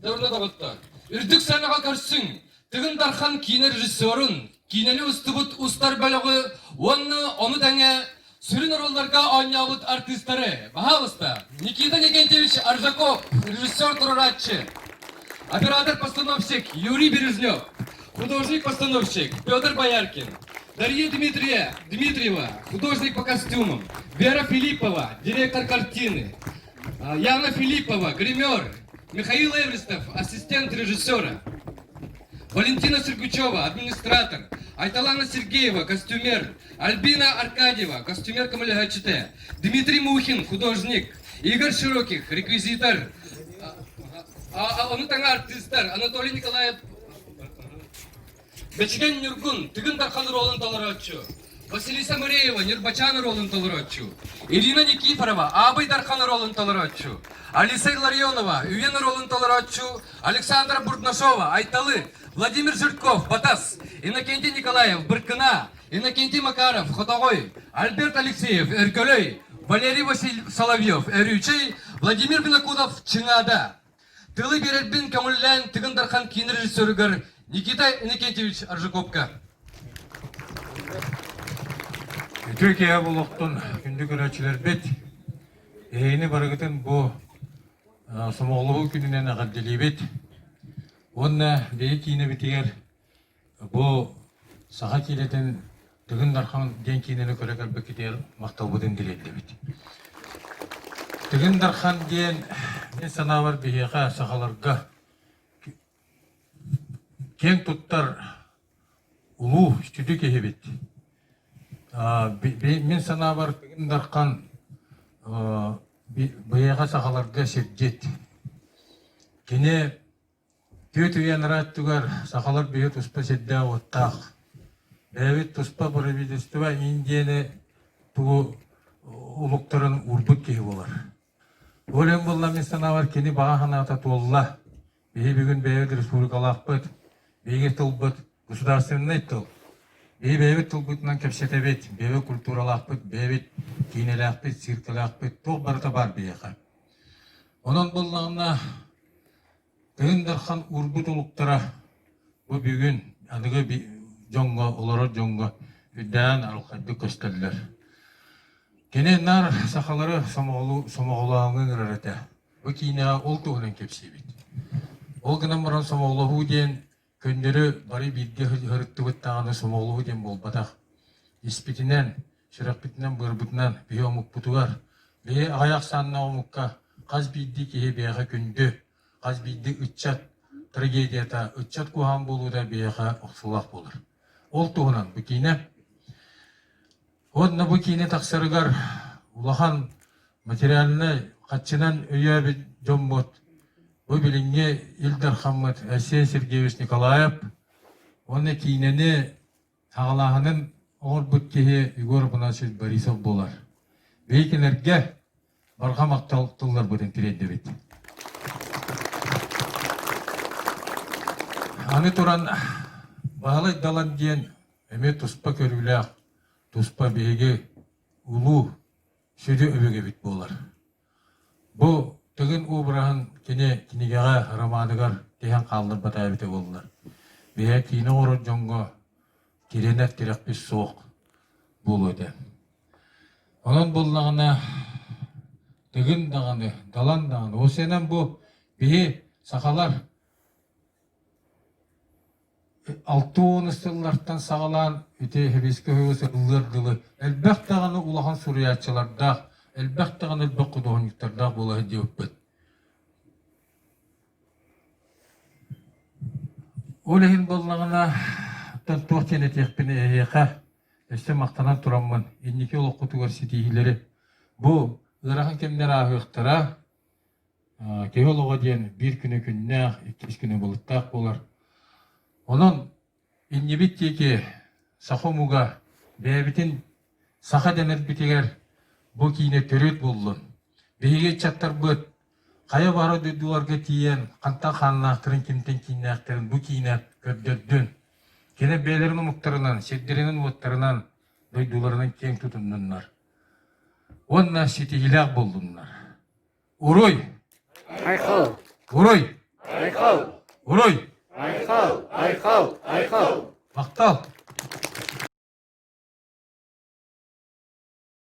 Дорна доҕоттор, үрдүк сыанаҕа көрсүҥ, Тыгын Дархан киинэ режиссерун, киинэни устубут устар бөлөҕү уонна ону тэҥэ сүрүн оруолларга оонньообут артыыстары, баһаалыста, Никита Никитич Аржаков, режиссер-туруорааччы, оператор-постановщик Юрий Бережнев, художник-постановщик Петр Бояркин, Дарья Дмитрия Дмитриева, художник по костюмам, Вера Филиппова, директор картины, Яна Филиппова, гример, Михаил Эвристов, ассистент режиссера, Валентина Сергучева, администратор, Айталана Сергеева, костюмер, Альбина Аркадьева, костюмер көмөлөһөөччүтэ, Дмитрий Мухин, художник, Игорь Широких, реквизитор, ону таҥа артыыстар Анатолий Николаев, Бэчигэн Ньургун, Тыгын Дархан оруолун толорооччу, Василиса Мыреева, Ньурбачаан оруолун толорооччу, Ирина Никифорова, Аабый Дархан оруолун толорооччу, Алиса Илларионова, Үйэн оруолун толорооччу, Александра Бурднашова, Айталы, Владимир Жирков, Батас, Иннокентий Николаев, Быркына, Иннокентий Макаров, Хотоҕой, Альберт Алексеев, Өркөлөй, Валерий Васильев Соловьев, Өрүүчэй, Владимир Винокуров, Чыҥаада. Тылы биэрэрбин көҥүллээн Тыгын Дархан киин режиссерыгар Никита Иннокентьевич Аржаковка. Үтүө киэһэ буолуохтун, күндү көрөөччүлэрбит. Эһигини барыгытын бу сомоҕолоһуу күнүнэн эҕэрдэлиибит. Уонна биһиги киинэбитигэр Бу саха киинэтин Тыгын Дархан диэн киинэни көрө кэлбиккитигэр махталбытын тириэрдэбит. Тыгын Дархан диэн мин санаабар биһиэхэ сахаларга киэҥ туттар улуу сүдү киһибит. Мин санаабар Тыгын Дархан биһиэхэ сахаларга сирдьит. Кини Түөрт үйэ анараа өттүгэр сахалар биһи туспа сирдээх-уоттаах, бэйэбит туспа правительство Индияны тугу улуктарын уурбут киһи буолар. Ол иһин буолла мин санаабар кини баҕа санаата туолла. Биһи бүгүн бэйэбит республикалаахпыт, биһиги тылбыт государственнай тыл. Биһи бэйэбит тылбытынан кэпсэтэбит, бэйэбит культуралаахпыт, бэйэбит киинэлээхпит, циркэлээхпит, туох барыта баар биһиэхэ. Онон буоллаҕына Тыгын Дархан уурбут олуктара бу бүгүн аныгы дьоҥҥо, олорор дьоҥҥо үрдээн арылхайдык көстөллөр. Кини наар сахалары сомоҕолооһуҥҥа ыҥырар этэ. Бу киинэҕэ ол туһунан кэпсиибит. Ол гынан баран сомоҕолоһуу диэн Көннөрү бары бииргэ ыһырыттыбыт даҕаны сомоҕолоһуу диэн буолбатах. Испитинэн, сүрэхпитинэн-быарбытынан биһи омукпутугар, биһи аҕыйах ахсааннаах омукка хас биирдии киһи биһиэхэ күндү, хас биирдии ыччат трагедията, ыччат куһаҕан буолуута биһиэхэ охсуулаах буолар. Ол туһунан бу киинэ. Уонна бу киинэ тахсарыгар улахан материальнай хаччынан өйөөбүт дьоммут бу билиҥҥи Ил Дархаммыт Айсен Сергеевич Николаев уонна киинэни саҕалааһынын оҥорбут киһи Егор Афанасьевич Борисов буолар. Биһиги кинилэргэ барҕа махтал тылларбытын тириэрдэбит. Аны туран Баһылай Далан диэн эмиэ туспа көрүүлээх, туспа биһиги улуу сүдү өбүгэбит буолар. Бу Тыгын обраһын кини кинигэҕэ, романыгар тиһэн хаалларбата эбитэ буоллар. Биһиэхэ киинэ оҥорор дьоҥҥо тирэнэр тирэхпит суох буолуо этэ. Онон буоллаҕына Тыгын даҕаны, Далан даҕаны, ол сэнэн бу биһи сахалар Алта сыллартан саҕалаан ити Сэбиэскэй Союз ыллыар дылы элбэх даҕаны улахан суруйааччылардаах, элбэх даҕаны элбэх худуоһунньуктардаах буола сылдьыбыппыт. Ол иһин буоллаҕына, оттон туох диэн этиэхпин эһиэхэ өссө махтанан тураммын инники олоххутугар ситиһиилэри бу ыарахан кэмнэр ааһыахтара, Киһи олоҕо диэн биир күнэ күннээх, иккис күнэ былыттаах буолар. Онон иннибит диэки саха омуга бэйэбитин саха дэнэрбитигэр бу киинэ төрүт буоллун. Биһиги ыччаттарбыт хайа баара дойдуларга тиийэн хантан хааннаахтарын, кимтэн кииннээхтэрин бу киинэ көрдөрдүн. Кини бэйэлэрин омуктарынан, сирдэринэн-уоттарынан, дойдуларынан киэҥ тутуннуннар. Уонна ситиһиилээх буоллуннар. Уруй! Айхал! Уруй! Айхал! Уруй! Айхал! Айхал! Айхал! Махтал!